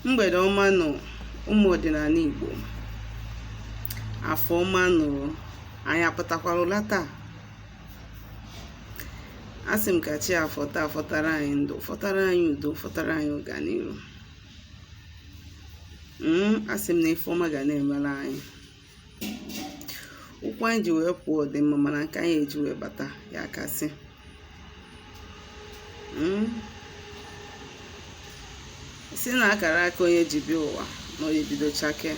Mgbede ọma nụ, ụmụ ọdịnala Igbo. Afọ ọma nụ. Anyị apụtakwara ụla taa. Asị m ka chi afọ taa fọtara anyị ndụ, fọtara anyị udo, fọtara anyị ọganiru. Asị m na ife ọma ga na-emere anyị. Ụkwụ anyị ji wee pụọ dị mma, mana nke anyị eji wee bata ya kasị. Si na akara aka onye ji bịa ụwa na ọ ya-ebido chake.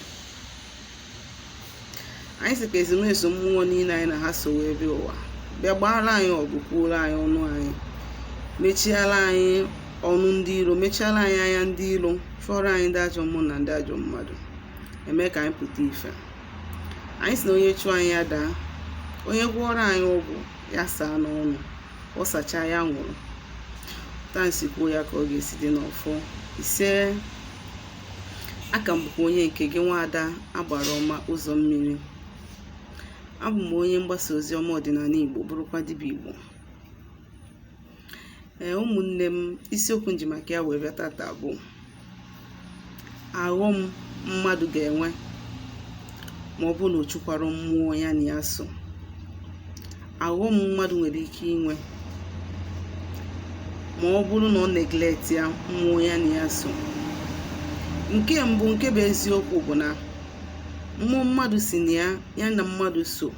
Anyị sị ka ezumezu mmụọ niile anyị na ha so wee bịa ụwa bịa gbaara anyị ọgụ, kwuoro anyị ọnụ anyị, mechiara anyị ọnụ ndị iro, mechiara anyị anya ndị iro, chụọrọ anyị ndị ajọ mmụọ na ndị ajọ mmadụ, eme ka anyị pụta ife. Anyị sị na onye chụọ anyị ya daa, onye gwọọrọ anyị ọgwụ ya saa n'ọnụ, ọ sachaa ya nwụrụ. Tansi kwuo ya ka ọ ga-esi dị n'ọfọ. Ise. Aka m bụkwa onye nke gị, nwaada agbara ọma ụzọ mmiri. Abụ m onye mgbasa ozi ọma ọdịnala Igbo, bụrụkwa dibịa Igbo. Ee, ụmụnne m, isiokwu m ji maka ya wee bịa tata bụ aghọm mmadụ ga-enwe ma ọ bụrụ na o chukwara mmụọ ya na ya so. Aghọm mmadụ nwere ike inwe ma ọ bụrụ na ọ neglect ya mmụọ ya na ya so. Nke mbụ, nke bụ eziokwu, bụ na mmụọ mmadụ si na ya, ya na mmadụ so,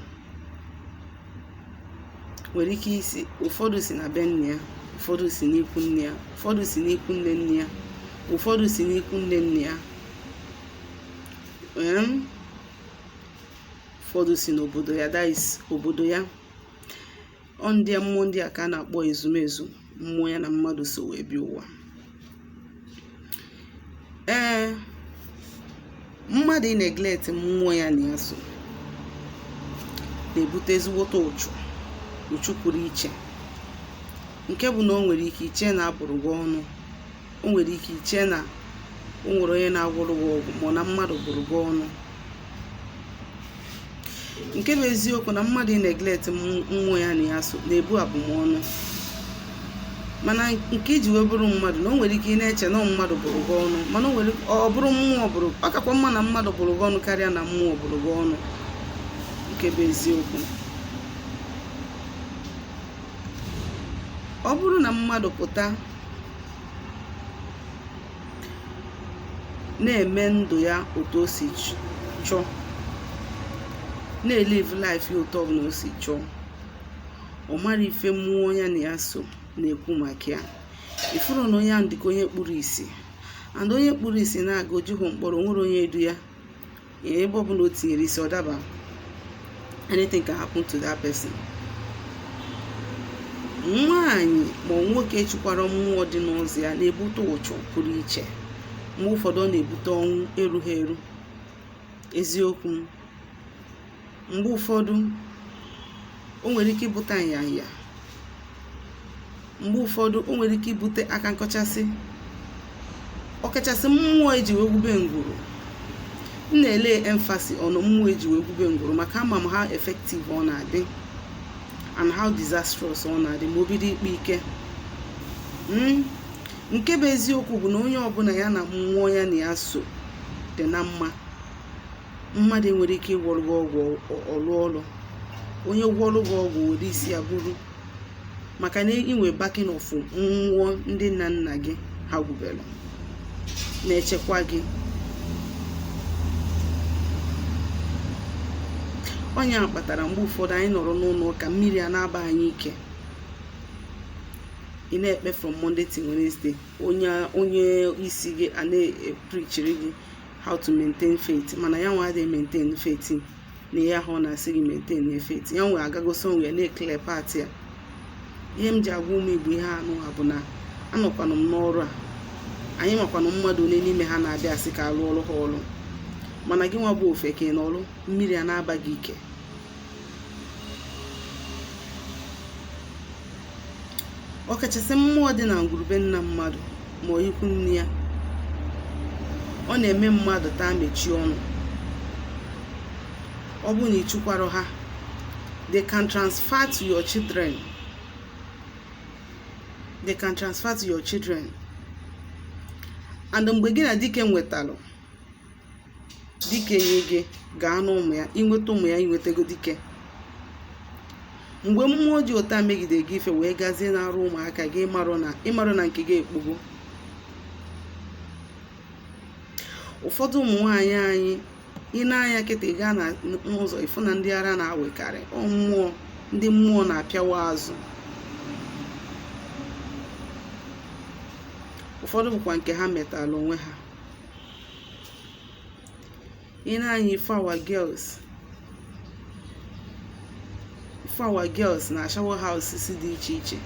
nwere ike isi, ụfọdụ si na be nne ya, ụfọdụ si n'ikwu nne ya, ụfọdụ si n'ikwu nne nne ya, ụfọdụ si n'ikwu nne nne ya, ụfọdụ si n'obodo ya, that is obodo ya. Ọ ndị mmụọ ndị a ka a na-akpọ ezumezu mmụọ ya na mmadụ so wee bịa ụwa. Ee, mmadụ ị neglect mmụọ ya na ya so na-ebute ezigbote ụchụ, ụchụ pụrụ iche, nke bụ na o nwere ike iche na abụrụ gị ọnụ, o nwere ike iche na o nwere onye na-agwọrọ gị ọgwụ, ma ọ na mmadụ bụrụ gị ọnụ. Nke bụ eziokwu na mmadụ ị neglect mmụọ ya na ya so na-ebu abụmọnụ. Mana nke iji wee bụrụ mmadụ na o nwere ike ị na-eche na mmadụ bụrụ gị ọnụ, mana o nwere ọ bụrụ mmụọ bụrụ, ọ kakwa mma na mmadụ bụrụ gị ọnụ karịa na mmụọ bụrụ gị ọnụ. Nke bụ eziokwu, ọ bụrụ na mmadụ pụta na-eme ndụ ya otu o si chọọ, na-elive life ya otu ọbụla o si chọọ, ọ mara ife mmụọ ya na ya so na-ekwu maka ya, ifuru na onye ahụ dịka onye kpuru isi. And onye kpuru isi na-aga ojughị mkpọrọ, nwere onye edu ya ebe ọbụla o tinyere isi ọ daba. Anything can happen to that person. Nwaanyị ma nwoke chụkwara mmụọ dị n'ụzọ ya na-ebute ụchụ pụrụ iche. Mgbe ụfọdụ ọ na-ebute ọnwụ erughị eru. Eziokwu, mgbe ụfọdụ o nwere ike ibute nyanya, mgbe ụfọdụ o nwere ike ibute aka nkọchasị, ọkachasị mmụọ eji wee gwube ngwuru. M na-ele emphasis on mmụọ eji wee gwube ngwuru, maka ama m how effective ọ na-adị and how disastrous ọ na-adị ma o bido ikpe ike. Nke bụ eziokwu bụ na onye ọbụla ya na mmụọ ya na ya so dị na mma, mmadụ nwere ike ịgwọrọ gị ọgwụ ọlụ ọlụ. Onye gwọrọ gị ọgwụ were isi ya buru, maka na inwe backing of mmụọ ndị nna nna gị ha gwubere na-echekwa gị. Onye a kpatara mgbe ụfọdụ anyị nọrọ n'ụlọ ụka, mmiri a na-aba anyị ike. Ị na-ekpe from Monday to Wednesday, onye isi gị a na-epreachiri gị how to maintain faith, mana ya nwa adịghị maintain faith na ihe ahụ ọ na-asị gị maintain na faith. Ya nwe agago somewhere na-eclear path ya. Ihe m ji agwa ụmụ Igbo ihe anụ ha bụ na anọkwanụ m n'ọrụ a, anyị makwanụ mmadụ onye n'ime ha na-abịa asị ka alụ ọrụ ha ọrụ, mana gị nwa bụ ofeke n'ọrụ, mmiri a na-aba gị ike. Ọkachasị mmụọ dị na ngwurube nna mmadụ ma ọ ikwu nne ya, ọ na-eme mmadụ taa mechie ọnụ. Ọ bụrụ na ị chụkwara ha, they can transfer to your children, they can transfer to your children. And mgbe gị na dike nwetalụ, dike nye gị gaa n'ụmụ ya, inweta ụmụ ya, inwetago dike. Mgbe mmụọ ji ụta megide gị ife wee gazie na-arụ ụmụaka gị, ịmarụ na nke gị ekpugo. Ụfọdụ ụmụ nwaanyị anyị, ị na-anya kịta, ị gaa n'ụzọ, ịfụ na ndị ara na-awekarị ọ mmụọ, ndị mmụọ na-apịawa azụ. Ụfọdụ bụkwa nke ha metala onwe ha. Ị na-anya ife our girls na ashawo houses dị iche iche,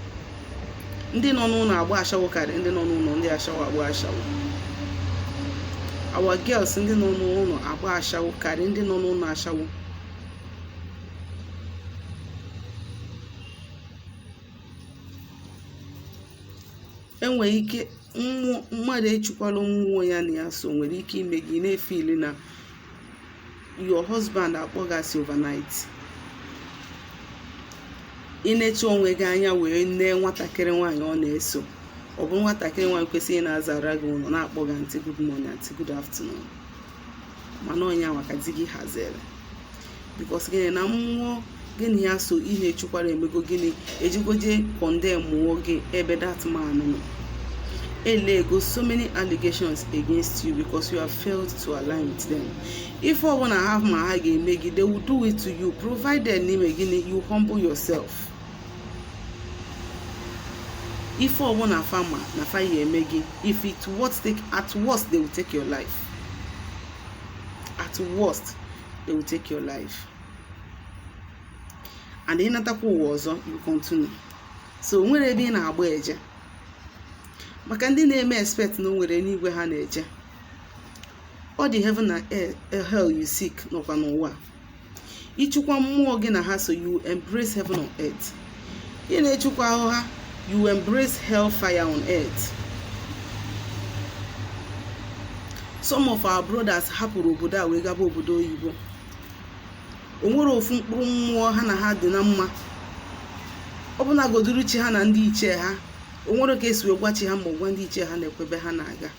ndị nọ n'ụlọ agba ashawo karịa ndị nọ n'ụlọ ndị ashawo agba ashawo. Our girls ndị nọ n'ụlọ agba ashawo karịa ndị nọ n'ụlọ ashawo. Enwere ike mmụọ mmadụ echukwala mmụọ ya na ya so nwere ike ime gị na-efeeli na your husband akpọgasị overnight. Ị na-eche onwe gị anya wee nee nwatakịrị nwaanyị ọ na-eso. Ọ bụrụ nwatakịrị nwaanyị kwesịrị ị na-azara gị ụlọ, na-akpọ gị "Aunty, good morning, aunty, good afternoon," mana ọnya maka di gị haziri, because gịnị? Na mmụọ gịnị ya so ị na-echukwara emego gịnị? Ejigoje condemn gị ebe that man nọ, elego so many allegations against you because you have failed to align with them. Ife ọbụla ha ma ha ga-eme gị, they will do it to you, provided n'ime gịnị? You humble yourself. Ife ọbụla fa ma na fa ya eme gị, if it what take, at worst they will take your life. At worst they will take your life, and ịnatakwa ụwa ọzọ, you continue. So o nwere ebe ị na-agba eje, maka ndị na-eme expect na o nwere n'igwe ha na-eje. Ọ dị heaven na hell you seek nọkwa n'ụwa. Ịchụkwa mmụọ gị na ha so, you embrace heaven on earth. Ị na-echukwa ahụ ha, you embrace hell fire on earth. Some of our brothers hapụrụ obodo a wee gaba obodo oyibo. O nwere ofu mkpụrụ mmụọ ha na ha dị na mma, ọbụna goduru chi ha na ndị ichie ha. O nwere ka esi wee gwa chi ha ma gwa ndị ichie ha na-ekwebe ha na-aga.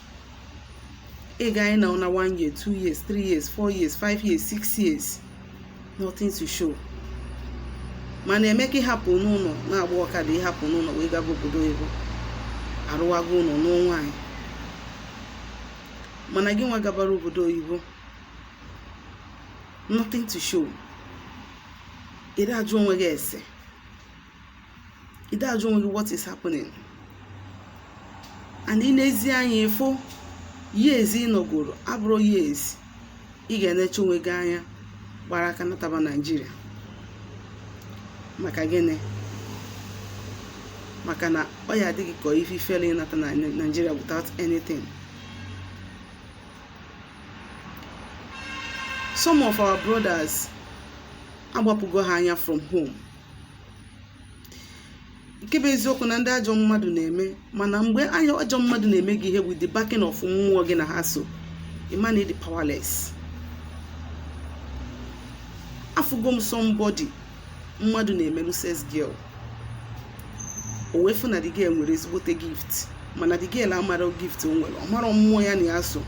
Ị ga anyị na na 1 year, 2 years, 3 years, 4 years, 5 years, 6 years, nothing to show. Mana Emeka ịhapụ n'ụlọ na-agba ọkada, ịhapụ n'ụlọ wee gaba obodo oyibo, arụwago ụlọ n'onwe anyị. Mana gị nwa gabara obodo oyibo, nothing to show. Ị ajụ onwe gị ese, ị ajụ onwe gị what is happening. And ị na-ezi anya ịfụ years ị nọgoro abụrụ years ị ga-enecha onwe gị anya gbara aka nataba Naijiria. Maka gịnị? Maka na ọ ya adịghị ka ife ifele ịnata na Nigeria without anything. Some of our brothers agbapụgo ha anya from home. Nke bụ eziokwu na ndị ajọ mmadụ na-eme, mana mgbe anya ajọ mmadụ na-eme gị ihe with the backing of mmụọ gị na ha so, ịma na ịdị powerless. Afụgo m somebody mmadụ na-emerụ sex girl, o wee fụ na the girl nwere ezigbote gift, mana the girl amara gift o nwere, ọ mara mmụọ ya na ya so.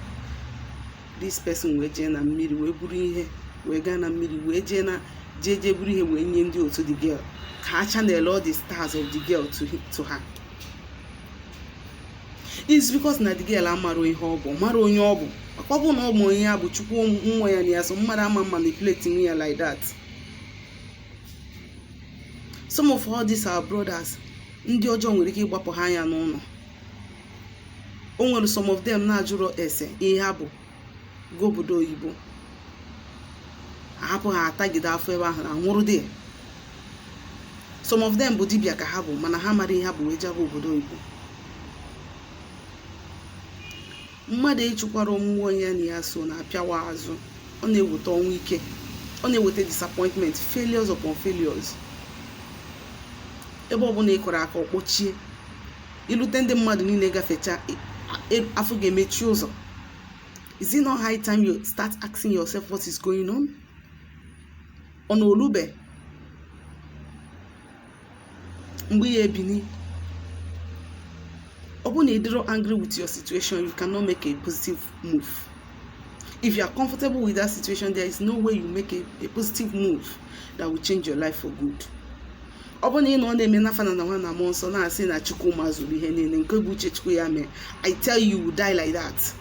This person wee jee na mmiri wee buru ihe, wee gaa na mmiri wee jee na jee jee buru ihe wee nye ndị otu the girl ka ha channel all the stars of the girl to her. It's because na the girl amara ihe ọ bụ, mara onye ọ bụ. Maka ọ bụrụ na ọ bụ onye ya bụ chukwu mmụọ ya na ya so, mmadụ ama manipulate ya like that. Some of all these our brothers, ndị ọjọọ nwere ike ịgbapụ ha anya n'ụlọ. O nwere some of them na-ajụrọ ese ihe ha bụ gaa obodo oyibo, ahapụ ha atagide afọ ebe ahụ na nwụrụ dị. Some of them bụ dibịa ka ha bụ, mana ha mara ihe ha bụ wee jebe obodo oyibo. Mmadụ ịchụkwara mmụọ ya na ya so na-apịawa azụ. Ọ na-eweta ọnwụ ike, ọ na-eweta disappointment, failures upon failures. Ebe ọbụla ị kọrọ aka ọkpọchie, ilute ndị mmadụ niile gafecha, afọ ga-emechi ụzọ. Is it not high time you start asking yourself what is going on? Ọ na olube mgbe ya ebini, ọ Ọ bụrụ na ị dịrọ angry with your situation, you cannot make a positive move. If you are comfortable with that situation, there is no way you make a positive move that will change your life for good. Ọ bụrụ na ị nọ na-eme n'afa na nwa na mmụọ nsọ, na-asị na Chukwu mazụrụ ihe niile, nke bụ uche Chukwu ya mee, I tell you, you will die like that,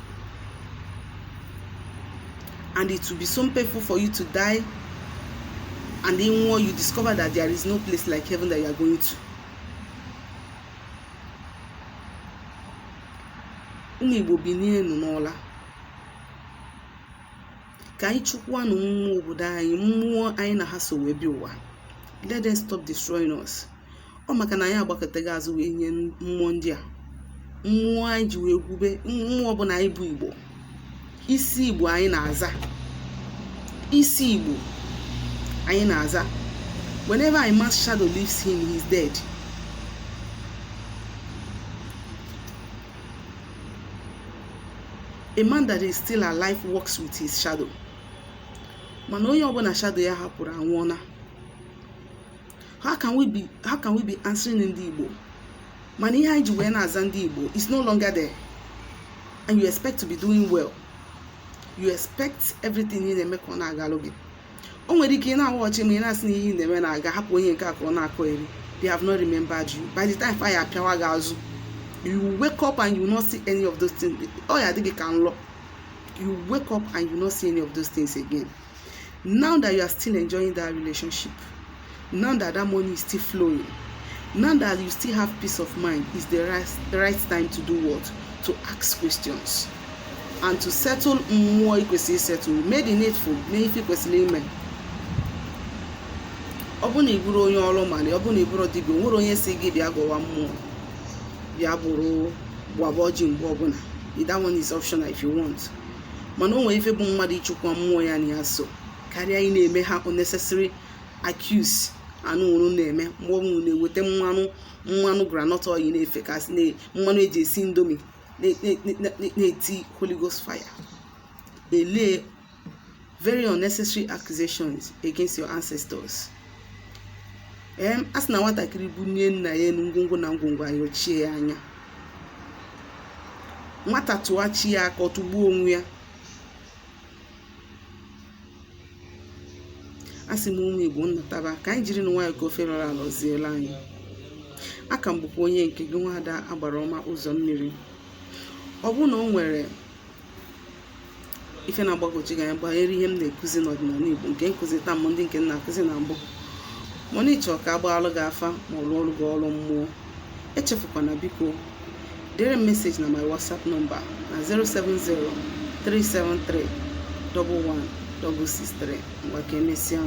and it will be so painful for you to die and then when you discover that there is no place like heaven that you are going to. Ụmụ Igbo, binienu n'ụla ka anyị chụkwanụ mmụọ obodo anyị, mmụọ anyị na ha so wee bịa ụwa. Let them stop destroying us. Ọ maka na anyị agbakọtaghị azụ wee nye mmụọ ndị a, mmụọ anyị ji wee gwube mmụọ ọbụla. Anyị bụ Igbo, isi Igbo anyị na-aza, isi Igbo anyị na-aza. Whenever a man's shadow leaves him, he is dead. A man that is still alive works with his shadow, mana onye ọbụla shadow ya hapụrụ anwụọna. How can we be answering ndị Igbo, mana ihe anyị ji wee na-aza ndị Igbo is no longer there, and you expect to be doing well? You expect everything ị na-eme ka ọ na-agalụ gị? O nwere ike ị na-awa ọchị ma ị na-asị na ihe ị na-eme na-aga. Hapụ onye nke a ka ọ na-akọ eri. They have not remembered you. By the time fire apịawa gị azụ, you wake up and you will not see any of those things. Ọ ya adịghị ka nlọ. You wake up and you will not see any of those things again. Now that you are still enjoying that relationship, now that that money is still flowing, now that you still have peace of mind, is the right time to do what? To ask questions and to settle mmụọ ị kwesịrị settle. Mee the needful, mee ife ị kwesịrị ime. Ọ bụrụ na ị bụrụ onye ọrụ, mana ọ bụrụ na ị bụrụ dibịa, o nwere onye si gị bịa gọwa mmụọ, bịa bụrụ gbaba ọjị mgbe ọbụla. That one is optional if you want, mana o nwere ife bụ mmadụ ịchụkwa mmụọ ya na ya so karịa ị na-eme ha unnecessary accuse. Anụ unu na-eme mgbe ọbụla na-eweta mmanụ groundnut oil, na-efe kasị mmanụ eji esi Indomie, na-eti Holy Ghost fire, ele very unnecessary accusations against your ancestors. A sị na nwatakịrị bunie nna ya elu, ngwongwo na ngwongwo ayochie ya anya. Nwata tụọ chi ya aka, ọ tụgbuo onwe ya. A sị m, ụmụ Igbo, nnataba ka anyị jiri nwayọọ ka ofe rọrọ alọ ziela anyị. Aka m bụkwa onye nke gị, nwaada agbara ọma ụzọ mmiri. Ọ bụrụ na o nwere ife na-agbagwoju gị anya banyere ihe m na-ekuzi n'ọdịnala Igbo, nke nkụzi taa m, ndị nke m na-akụzi na mbụ, mana ịchọ ka agbaalụ gị afa ma ọ rụọ ọrụ gị ọrụ mmụọ, echefukwana, biko dere m message na my WhatsApp number na 070 373 11 663. Ngwa, ka emesịa.